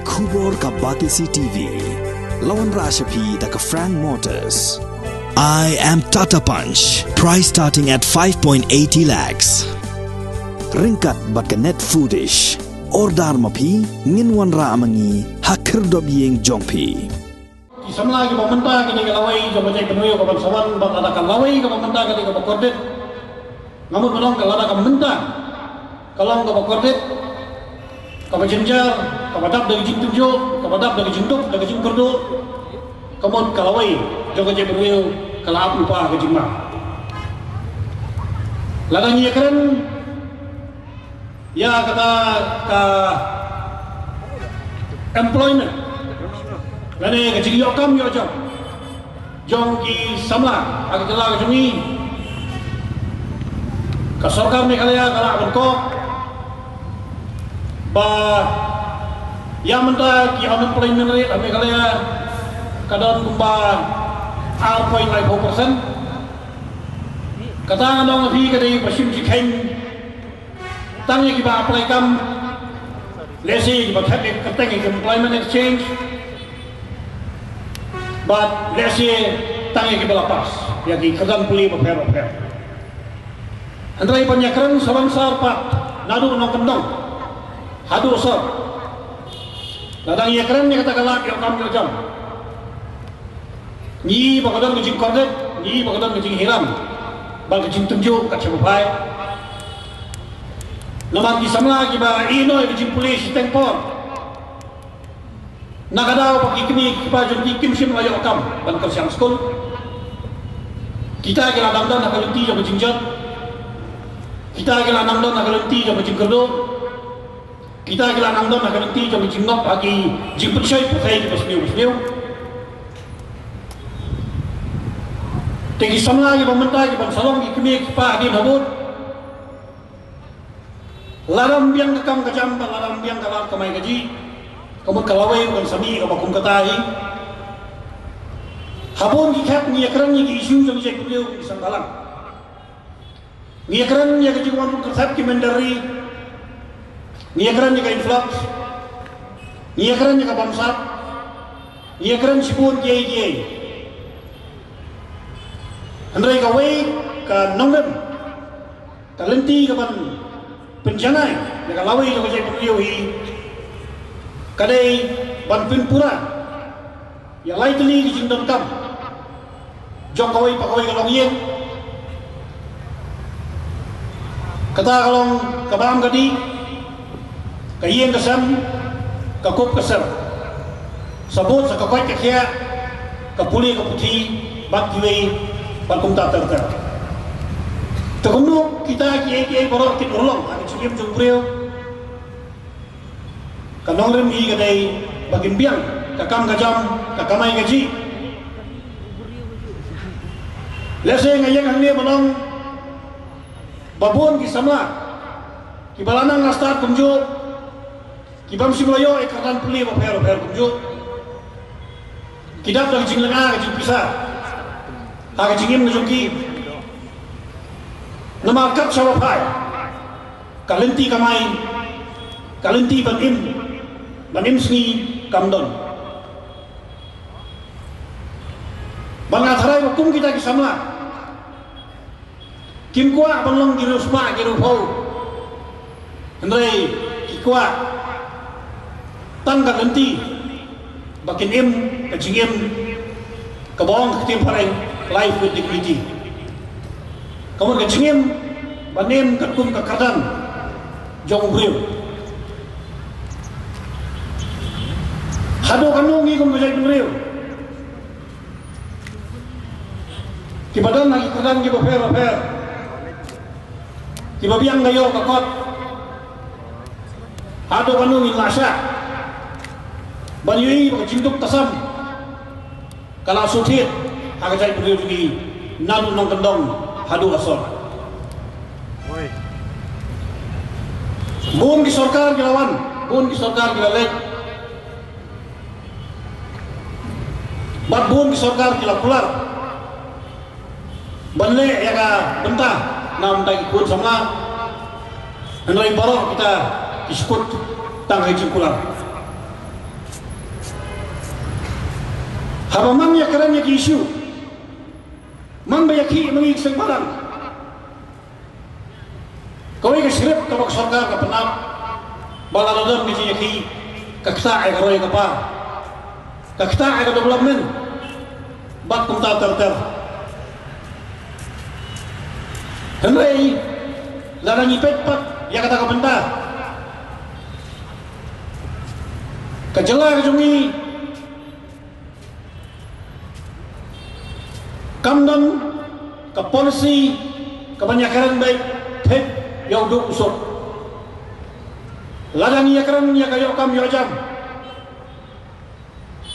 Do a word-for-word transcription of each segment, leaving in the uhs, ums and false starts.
Khubor ka Batesi T V. La wanrah sha phi da ka Frank Motors. I am Tata Punch. Price starting at five point eighty lakhs. Ryngkat bad ka Net Foodish. Order ma phi, ngin wanrah ma ngi ha khyrdop ïing jong phi. Ki samla kiba mynta kine ki lawei jong ka jaitbynriew ka ban sa wan bad lada ka lawei kaba mynta kane kaba kordit. Nga mut ban ong ka lada ka mynta ka long kaba kordit, kaba jynjar, kaba dap da ka jingtynjuh, kaba dap da ka jingduk, da ka jingkyrduh, ka mut ka lawei jong ka jaitbynriew ka la ap lypa ka jingma. Lada ngi ïakren ïa kata ka employment lane ka jingïoh kam ïoh jam jong ki samla ha ka jylla ka jong ngi, ka sorkar Meghalaya ka lah ban kok ba ïa mynta ki unemployment rate ha Meghalaya ka don kumba ar point lai phew percent. Kata nga ong ïa phi ka dei ba shim jingkheiñ tang ïa kiba apply kam, lehse ïa kiba thep ïa ka kyrteng ïa ka employment exchange, bad lehse tang ïa kiba la pass ïa ki kyrdan pule bapher bapher. Hynrei ban ïakren sawan sar pat naduh nongkyndong haduh sor. Lada ngi ïakren ïa kata ka lad ïoh kam ïoh jam, ngi ba ka don ka jingkordit, ngi ba ka don ka jinghiram bad ka jingtynjuh kat shaba phai. Namar ki samla kiba ïehnoh ïa ka jingpule shiteng por, na ka daw ba ki kmie ki kpa jong ki kim shym la ïoh kam ban kyrshan skul. Kita ki la dang don ha ka lynti jong ka jingjot. Kita ki la dang don ha ka lynti jong ka jingkyrduh. Kita ki la nang don ha ka lynti jong ka jingngop ha ki jingpynshoi pynshoi kiba sniew sniew. Te ki samla kiba mynta kiban sa long ki kmie ki kpa hadien habud, lada ym biang ka kam ka jam bad lada ym biang ka lad kamai kajih, ka mut ka lawei ban sa mih kaba kum kata hi. Ha bun ki khet ngi ïakren ïa ki issue jong ki jaitbynriew ki seng bhalang. Ngi ïakren ïa ka jingwan ruh ka thep ki mynder ri. Ngi ïakren ïa ka influx. Ngi ïakren ïa ka bamsap. Ngi ïakren shibun kiei kiei. Hynrei kawei ka nongrim, ka lynti kaban pynjanai ïa ka lawei jong ka jaitbynriew hi, ka dei ban pynpura ïa lai tylli ki jingdonkam jong kawei pa kawei ka longïing. Kata ka long ka bam ka dih, ka ïing ka sem, ka kup ka ser, sa bud sa ka koit ka khiah, ka pule ka puthi bad kiwei bad kumta ter ter. Te kumno kita kiei kiei baroh kin urlong ha ka jingim jong u briew? Ka nongrim hi ka dei ba kin biang ka kam ka jam, ka kamai kajih. Lehse nga ïeng hangne ban ong ba bun ki samla kiba la nang la stad kumjuh, ki bym shym la ïoh ïa ka kyrdan pule bapher bapher kumjuh, ki dap da ka jinglynga ka jingpisa ha ka jingim ka jong ki. Namar kat shaba phai, ka lynti kamai, ka lynti ban im, ban im sngi kam don. Bad nga tharai ba kum kita ki samla kim kwah ban long ki riewspah ki riewphew. Hynrei ki kwah tang ka lynti ba kin im ka jingim kaba ong ka ktien phareng life with dignity. Ka mut ka jingim ban im katkum ka kyrdan jong u briew. Haduh katno ngi kum ka jaitbynriew kiba don ha ki kyrdan kiba pher bapher, kiba biang ka ïoh ka kot? Haduh katno ngin lah shah ban ïohi ba ka jingduk tasam ka la shu thied ha ka jaitbynriew jong ngi, naduh nongkyndong haduh asor? Bun ki sorkar ki la wan, bun ki sorkar ki la leit, bad bun ki sorkar ki la kular ban leh ïa ka bynta na ka bynta ki khun samla. Hynrei baroh kita ki shu kut tang ha ki jingkular. Haba man ïakren ïa ki issue, man ba ïakhih ma ngi ki seng bhalang, kawei ka script kaba ka sorkar ka pynap ba lada don ka jingïakhih, ka ktah ïa ka roi ka par, ka ktah ïa ka development bad kumta ter ter. Hynrei lada ngi peit pat ïa kata ka bynta, ka jylla ka jong ngi kam don ka policy kaban ïakren beit thik ïa u duk u suk. Lada ngi ïakren ïa ka ïoh kam ïoh jam,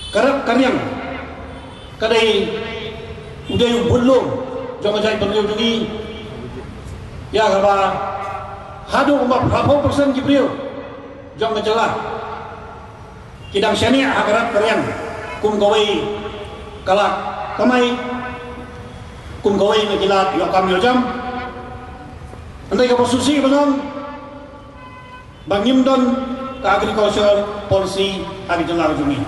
ka rep ka riang, ka dei, u dei u budlum jong ka jaitbynriew jong ngi, ïa kaba haduh kumba phra phew percent ki briew jong ka jylla ki dang shaniah ha ka rep ka riang kum kawei ka lad kamai, kum kawei na ki lad ïoh kam ïoh jam. Hynrei kaba sngewsih ban ong ba ngim don ka agriculture policy ha ka jylla ka jong ngi.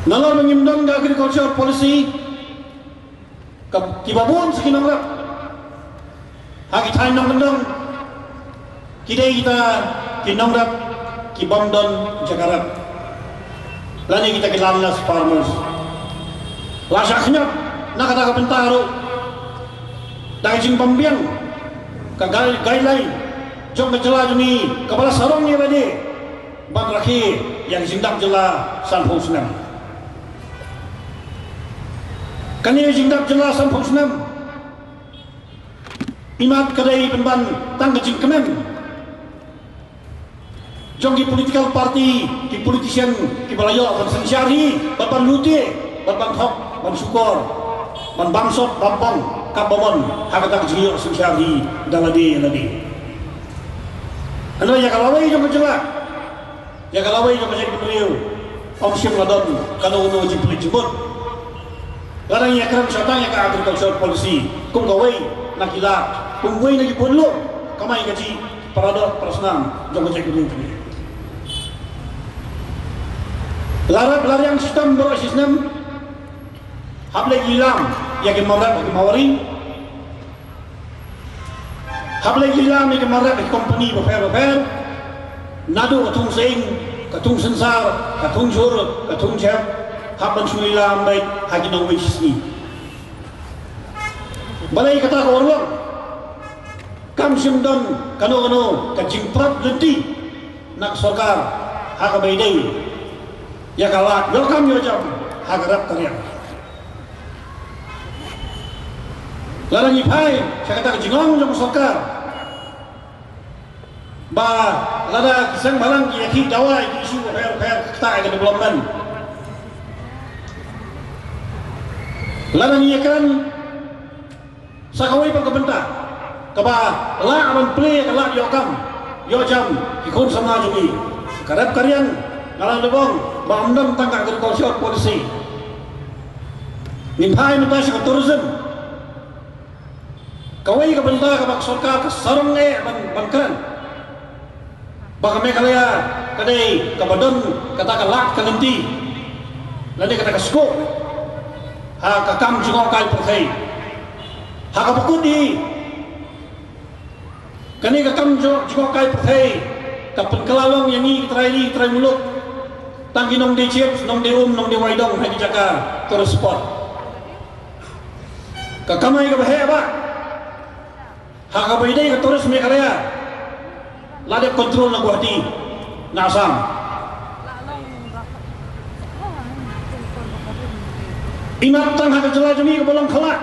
Nalor ba ngim don ka agriculture policy, ka, kiba bun sa ki nongrep ha ki thaiñ nongkyndong ki dei kita ki nongrep ki bym don jaka rep, lane kita ki landless farmers. La shah khñiot na kata ka bynta ruh da ka jingbym biang ka guide-, guideline jong ka jylla jong ngi kaba la sarong ïa lade ban rakhe ïa ka jingdap jylla sanphew snem. Kane ka jingdap jylla sanphew snem, imat ka dei pynban tang ka jingkmen jong ki political party, ki politician kiba la ïoh ban synshar hi bad ban lute bad ban thok ban shukor ban bam sop bam pang kaba mon ha kata ka jingïoh synshar hi da lade ïa lade. Hynrei ïa ka lawei jong ka jylla, ïa ka lawei jong ka jaitbynriew, ym shym la don kano kano jingpynleit jingmut. Lada ngi ïakren shwa tang ïa ka agriculture policy kum kawei na ki lad, kum kawei na ki budlum kamai kajih, para doh para snam jong ka jaitbynriew. La rep la riang shitom baroh shi snem, hap leit lilam ïa ki mawrep ki mawari, hap leit lilam ïa ki mawrep ki company bapher bapher, naduh ka thung sying, ka thung synsar, ka thung jhur, ka thung jhep, hap ban shu lilam beit ha ki nongwei shisngi. Balei kata ka urlong? Kam shym don kano kano ka jingpyrkhat lynti na ka sorkar ha kaba ïadei ïa ka lad ïoh kam ïoh jam ha ka rep ka riang. Lada ngi phai sha kata ka jingong jong ka sorkar ba lada ki seng bhalang ki ïakhih dawa ïa ki issue bapher bapher, ka ktah ïa ka development, lada ngi ïakren sa kawei pat ka bynta kaba lah ban plie ïa ka lad ïoh kam ïoh jam ki khun samla jong ngi, ka rep ka riang, nga la dep ong ba ym don tang ka agriculture policy. Ngin phai mynta sha ka tourism, kawei ka bynta kaba ka sorkar ka sarong eh ban, ban kren ba ka Meghalaya ka dei kaba don kata ka lad ka lynti lane kata ka scope ha ka kam jngohkai pyrthei. Ha kaba kut hi, kane ka kam jngoh, jngohkai pyrthei ka pynkylla long ïa ngi ki trai ri ki trai muluk tang ki nongdie chips, nongdie um, nongdie waidong ha ki jaka tourist spot. Ka kamai kaba heh bah ha kaba ïadei ka tourist Meghalaya la dep control na Guwahati, na Assam. Imat tang ha ka jylla jong ngi kaba long khyllah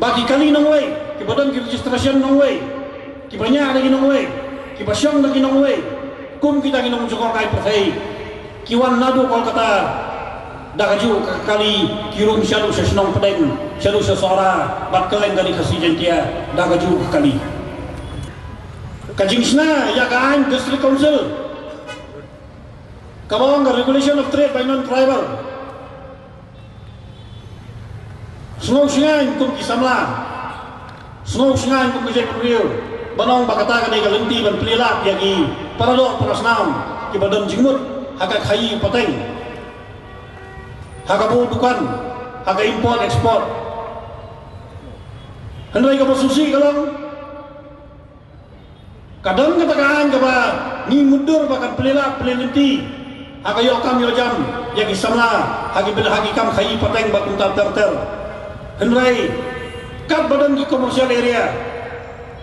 ba ki kali nongwei kiba don ki registration nongwei, kiba ñiah da ki nongwei, kiba shong da ki nongwei, kum kita ki nongjngohkai pyrthei ki wan naduh Kolkata da kajuh ka kali, ki rung shaduh sha shnong Pdeng, shaduh sha Sohra bad kylleng ka Ri Khasi Jaiñtia da kajuh ka kali. Ka jingshna ïa ka aiñ District Council kaba ong ka Regulation of Trade by Non-Tribal, sngew shngaiñ kum ki samla, sngew shngaiñ kum ki jaitbynriew. Ban ong ba kata ka dei ka lynti ban plie lad ïa ki para doh para snam kiba don jingmut ha ka khaïi pateng, ha ka buh dukan, ha ka import export. Hynrei kaba sngewsih ka long, ka don kata ka aiñ kaba ngi mutdur ba kan plie lad plie lynti ha ka ïoh kam ïoh jam ïa ki samla ha ki bynta ha ki kam khaïi pateng bad kumta ter ter. Hynrei katba don ki commercial area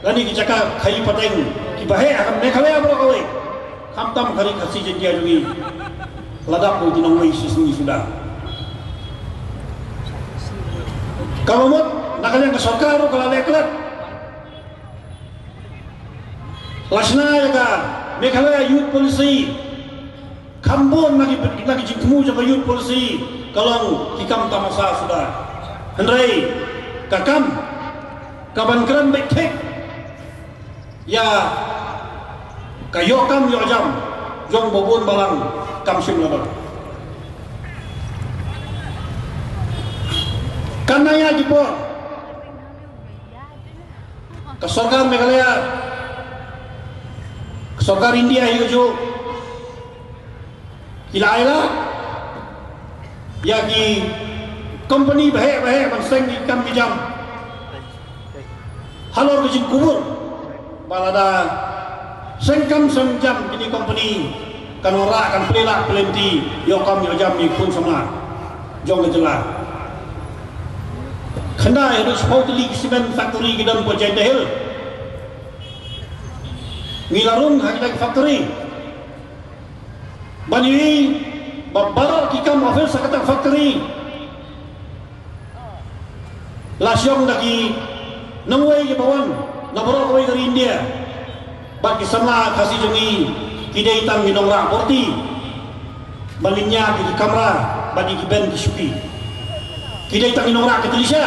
lane ki jaka khaïi pateng kiba heh ha ka Meghalaya baroh kawei, khamtam ka Ri Khasi Jaiñtia jong ngi, la dap kum ki nongwei shisngi suda. Kaba mut na ka liang ka sorkar ruh ka la leh klet. La shna ïa ka Meghalaya Youth Policy. Kham bun na ki, na ki jingthmu jong ka Youth Policy ka long ki kam tamasa suda. Hynrei ka kam kaban kren beit thik ïa ka ïoh kam ïoh jam jong ba bun balang kam shym la don. Kan nang ïa ki por ka sorkar Meghalaya, ka sorkar India hi kajuh, ki la ai lad ïa ki company baheh baheh ban seng ki kam ki jam halor ka jingkubur, ba lada seng kam seng jam kine company kan wanrah, kan plie lad plie lynti, ïoh kam ïoh jam ïa ki khun samla jong ka jylla. Khyndai haduh shiphew tylli ki cement factory ki don hapoh Jaintia Hills. Ngi la rung ha kita ki factory ban ïohi ba baroh ki kam office ha kata factory la shong da ki nongwei kiba wan na baroh kawei ka ri India. Bad ki samla Khasi jong ngi ki dei tang ki nongrah borti ban lynñiar ïa ki kamra bad ïa ki bench ki shuki. Ki dei tang ki nongrah ki talisha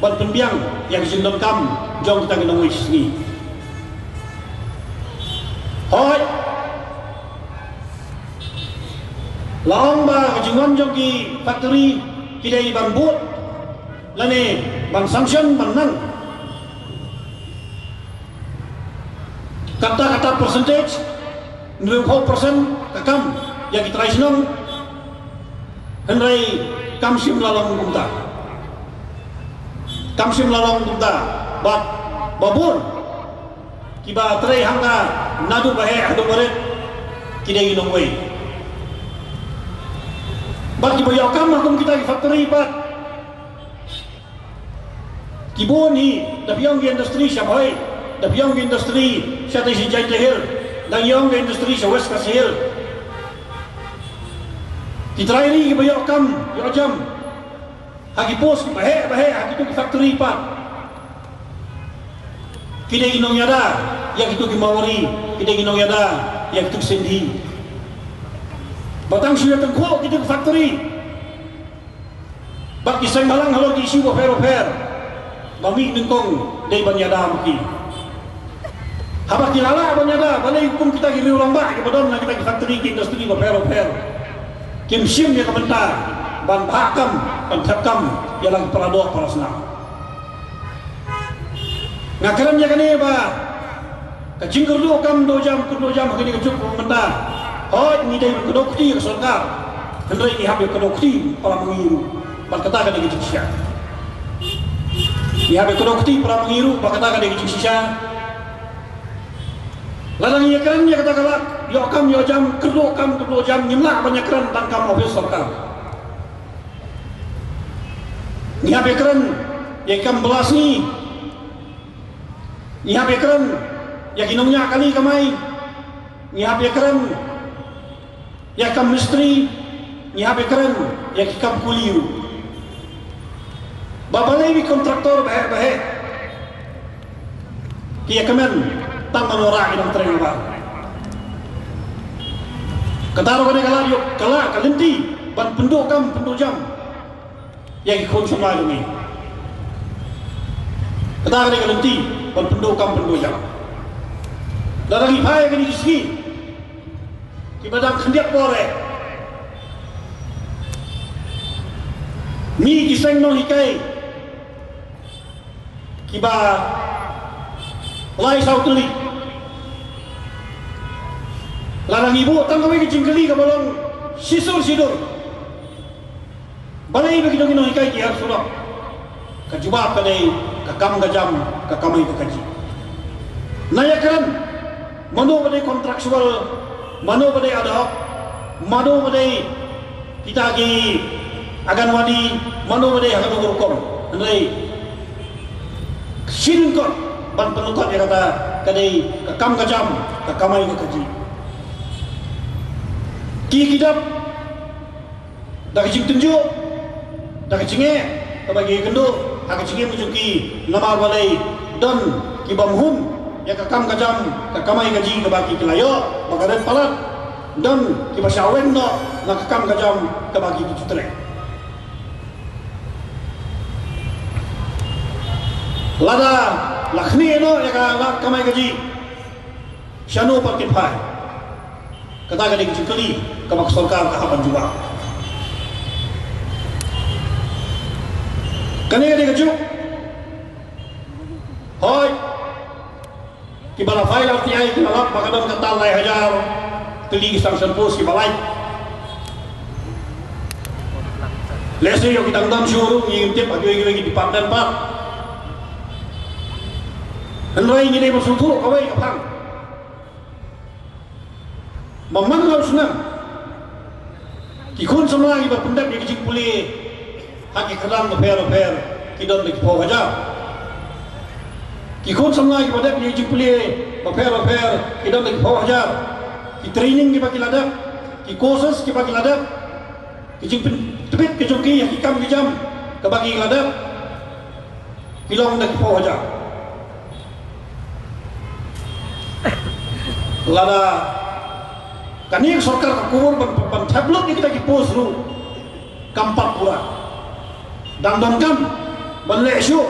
ban pynbiang ïa ki jingdonkam jong kita ki nongwei shisngi. Hooid, la ong ba ka jingwan jong ki factory ki dei ban bud lane ban sanction ban nang. Kata kata percentage, hynriewphew percent ka kam ïa ki trai shnong. Hynrei kam shym la long kumta. Kam shym la long kumta. Bad ba bun kiba trei hangta naduh ba heh haduh ba rit ki dei ki nongwei. Bad kiba ïoh kam ha kum kita ki factory bad ki bun hi, da phi ong ki industry sha Bhoi, da phi ong ki industry sha Teshie Jaintia Hills, da phi ong ki industry sha West Khasi Hills. Ki trai ri kiba ïoh kam ïoh jam ha ki post kiba heh ba heh ha kitu ki factory pat, ki dei ki nongïada ïa kitu ki Marwari, ki dei ki nongïada ïa kitu ki Sindhi. Ba tang shu ïa tyngkhuh kitu ki factory bad ki seng bhalang halor ki issue bapher bapher, ba mih nyngkong dei ban ïada ma ki. Haba ki la lah ban ïada, balei kum kita ki riew rangbah kiba don na kita ki factory ki industry bapher bapher kim shim ïa ka bynta ban bhah kam, ban thep kam ïa la ki para doh para snam? Nga kren ïa kane ba ka jingkyrduh kam kyrduh jam, kyrduh jam ha kane ka juk mynta. Hooid, ngi dei ban kdew kti ïa ka sorkar, hynrei ngi hap ïa kdew kti para ma ngi ruh ba kata ka dei ka jingshisha. Ngi hap ïa kdew kti para ma ngi ruh ba kata ka dei ka jingshisha. Lada ngi ïa kren ïa kata ka lad ïoh kam ïoh jam, kyrduh kam kyrduh jam, ngim lah ban ïa kren tang kam office sorkar. Ngi hap ïa kren ïa ki kam bylla sngi. Ngi hap ïa kren ïa ki nongñiah kali kamai. Ngi hap ïa kren ïa ki kam mistri. Ngi hap ïa kren ïa ki kam kuli ruh. Ba balei ki kontraktor baheh baheh ki ïa kmen tang ban wanrah ki nongtrei nabar? Kata ruh ka dei ka lad ïoh ka lad ka lynti ban pynduh kam pynduh jam ïa ki khun samla jong ngi. Kata ka dei ka lynti ban pynduh kam pynduh jam. Lada ngi phai ïa kine ki sngi kiba dang khyndiat por eh, ngi ki seng nonghikai kiba Lai saw tylli. Lada ngi buh tang kawei ka jingkylli kaba long shisur shidur, balei ba ki dong ki nonghikai ki hiar surok? Ka jubab ka dei ka kam ka jam, ka kamai ka kajih. Na ïa kren, mano ba dei contractual, mano ba dei ad hoc, mano ba dei kita ki Anganwadi, mano ba dei ha kano ka rukom. Hynrei shi nyngkong ban pynlyngkot ïa kata ka dei ka kam ka jam, ka kamai ka kajih. Ki ki dap da ka jingtynjuh, da ka jingeh, kaba ki kynduh ha ka jingim ka jong ki, namar balei? Don ki bym hun ïa ka kam ka jam, ka kamai kajih kaba ki ki la ïoh, ba ka rit palat. Don kiba shah weng noh na ka kam ka jam kaba ki ki ju trei. Lada la khnieh noh ïa ka lad kamai kajih, shano pat kin phai? Kata ka dei ka jingkylli kaba ka sorkar ka hap ban jubab. Kane ka dei kajuh. Hooid, kiba la file R T I ki la lap ba ka don ka tal lai hajar tylli ki sanction post kiba lait. Lehse ïoh ki dang don shuh ruh, ngim tip ha kiwei kiwei ki department pat. Hynrei ngi dei ban sngewthuh kawei ka phang. Ba man la u snem, ki khun samla kiba pyndep ïa ki jingpule ha ki kyrdan bapher bapher ki don da ki phew hajar. Ki khun samla kiba dep ïa ki jingpule bapher bapher ki don da ki phew hajar. Ki training kiba ki la dep, ki courses kiba ki la dep, ki jingpyntbit ka jong ki ha ki kam ki jam kaba ki la dep, ki long da ki phew hajar. Lada kane ka sorkar ka kubur ban, ban thep lut ïa kita ki post ruh, kam pat pura. Dang donkam ban leh shuh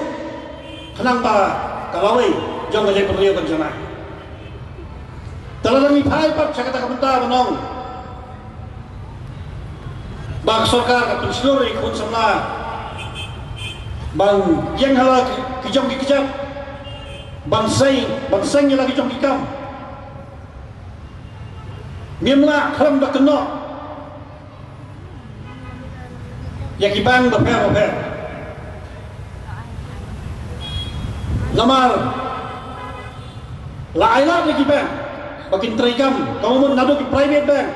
khnang ba ka lawei jong ka jaitbynriew kan janai. Te lada ngi phai pat sha kata ka bynta ban ong ba ka sorkar ka pynshlur ïa ki khun samla ban ïeng ha la ki, ki jong ki kjat, ban seng, ban seng ïa la ki jong ki kam. Ngim lah khlem da kynnoh ïa ki bank bapher bapher. Namar la ai lad ïa ki bank ba kin trei kam, ka mut naduh ki private bank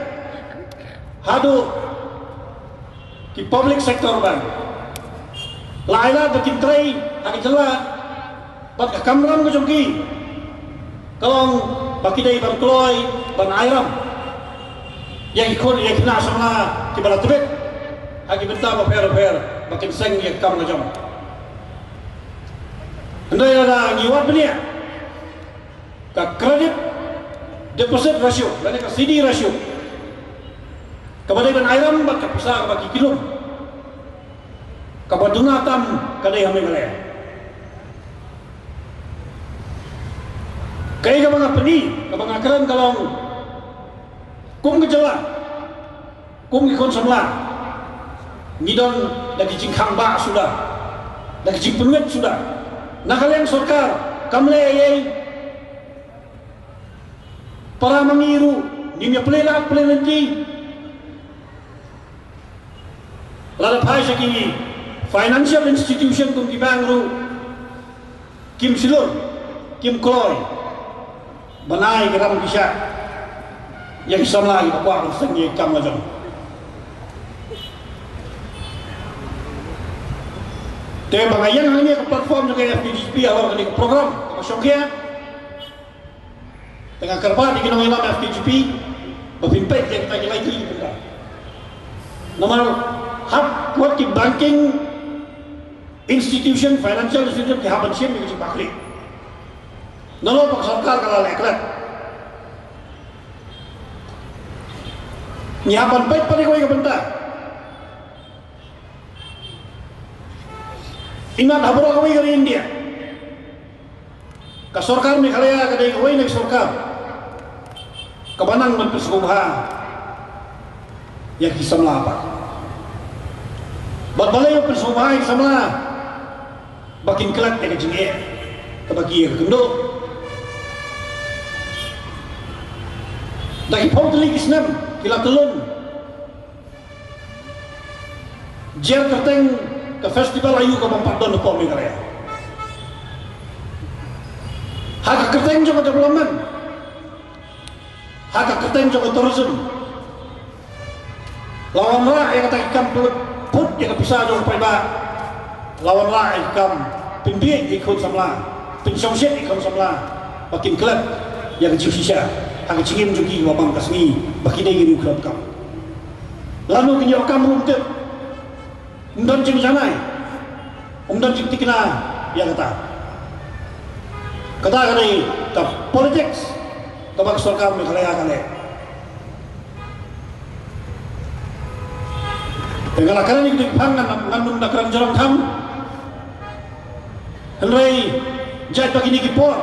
haduh ki public sector bank. La ai lad ba kin trei ha ki jylla, bad ka kamram ka jong ki ka long ba ki dei ban kloi, ban ai ram ïa ki khun, ïa ki khynnah samla kiba la tbit ha ki bynta bapher bapher ba kin seng ïa ka kam ka jong. Hynrei lada ngi wad bniah ka credit deposit ratio lane ka C D ratio kaba dei ban ai ram bad ka pisa kaba ki ki lum, kaba duna tam ka dei ha Meghalaya. Kaei kaba nga pyni, kaba nga kren ka long, kum ka jylla, kum ki khun samla, ngi don da ki jingkhang bah suda, da ki jingpynwit suda. Na ka liang sorkar kam leh ei ei. Para ma ngi ruh ngim ïa pynleit lad pynleit lynti. Lada phai sha ki financial institution kum ki bank ruh kim shlur, kim kloi ban ai ki ram ki shah ïa ki samla kiba kwah ban seng ïa ki kam la jong. Te ba nga ïeng hangne ka platform jong ka F K J G P halor kane ka program kaba shongkhia. Te nga kyrpad ïa ki nongïalam F K J P ba phin peit ïa kita ki lai tylli ki bynta. Namar hap wat ki banking institution, financial institution ki hap ban shim ïa ki jingpakri. Nalor ba ka sorkar ka la leh klet. Ngi hap ban peit pat ïa kawei ka bynta. Imat ha baroh kawei ka ri India, ka sorkar Meghalaya ka dei kawei na ki sorkar kaba nang ban pynsngewbha ïa ki samla pat. Bad balei ban pynsngewbha ïa ki samla? Ba kin klet ïa ka jingeh kaba ki ïakynduh. Da ki phew tylli ki snem ki la tyllun, jer kyrteng ka festival aiu ka bym pat don hapoh Meghalaya. Ha ka kyrteng jong ka development, ha ka kyrteng jong ka tourism, la wanrah ïa kata ki kam put, put ïa ka pisa jong u paidbah. La wanrah ïa ka kam pynbiej ïa ki khun samla, pynshongshit ïa ki khun samla ba kin klet ïa ka jingshisha ha ka jingim jong ki ba man ka sngi ba ki dei ki riew khlem kam. Lano kin ïoh kam ruh ym tip. Ym don jingjanai, ym don jingtikna ïa kata. Kata ka dei ka politics kaba ka sorkar Meghalaya ka leh. Te nga la kren ïa ki diengphang, ngan, ngan ym da kren jrong kham. Hynrei jait ba kine ki por,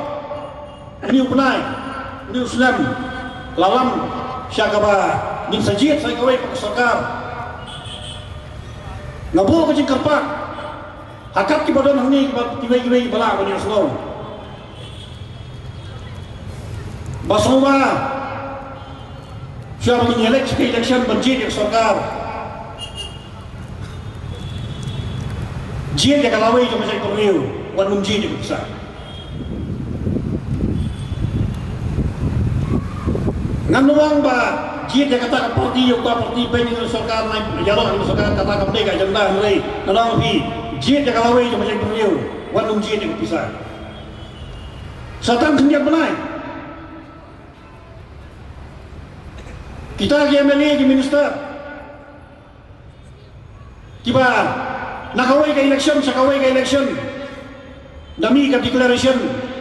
une u bnai, une u snem, la lam sha kaba ngin sa jied sa kawei pat ka sorkar. Nga buh ka jingkyrpad ha kat kiba don hangne, kiba kiwei kiwei ba lah ban ïohsngew. Ba sngewbha shuwa ba ngin ïaleit sha ka election ban jied ïa ka sorkar, jied ïa ka lawei jong ka jaitbynriew, wat nym jied ïa ka pisa. Ngan ong ba jied ïa kata ka party, ïa uta party, pynïaid ïa ka sorkar, nai ïaroh ïa ka sorkar, kata kam dei ka agenda, hynrei ngan ong ïa phi, jied ïa ka lawei jong ka jaitbynriew, wat nym jied ïa ka pisa. Sa tang khyndiat bnai, kita ki M L A, ki minister, kiba na kawei ka election sha kawei ka election da mih ka declaration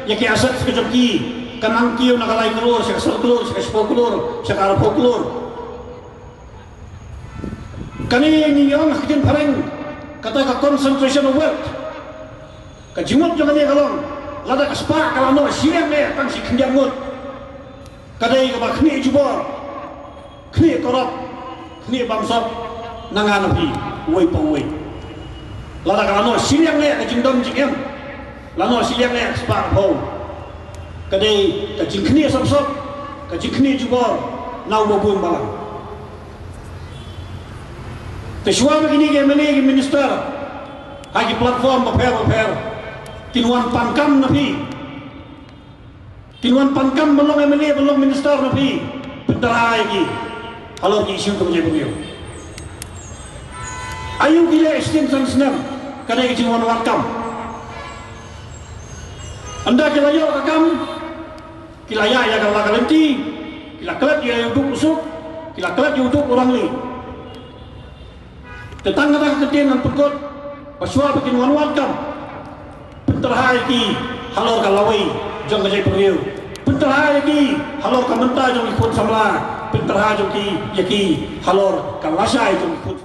ïa ki assets ka jong ki, ka nang kiew na ka lai klur sha ka saw klur sha ka shiphew klur sha ka arphew klur. Kane ngi ong ha ka ktien phareng kata ka concentration of wealth. Ka jingmut jong kane ka long, lada ka spah ka la noh shiliang eh tang shi khyndiat ngut, ka dei kaba khnieh jubor, khnieh korop, khnieh bamsap na nga na phi, uwei pa uwei. Lada ka la noh shiliang eh ka jingdon jingem, la noh shiliang eh ka spah ka phew, ka dei ka jingkhnieh sop sop, ka jingkhnieh jubor na uba bun balang. Te shuwa ba kine ki M L A, ki minister ha ki platform bapher bapher kin wan pan kam na phi, kin wan pan kam ban long M L A, ban long minister na phi, pyntyrha ïa ki halor ki issue jong ka jaitbynriew. Aiu ki leh shisien san snem, ka dei ka jingwan wad kam. Ynda ki la ïoh ka kam, ki la ïaid ïa ka la ka lynti, ki la klet ïa u duk u suk, ki la klet ïa u duk u rangli. Te tang kata ka ktien ngan pynkut ba shuwa ba kin wan wad kam, pyntyrha ïa ki halor ka lawei jong ka jaitbynriew, pyntyrha ïa ki halor ka bynta jong ki khun samla, pyntyrha jong ki ïa ki halor ka lashai jong ki khun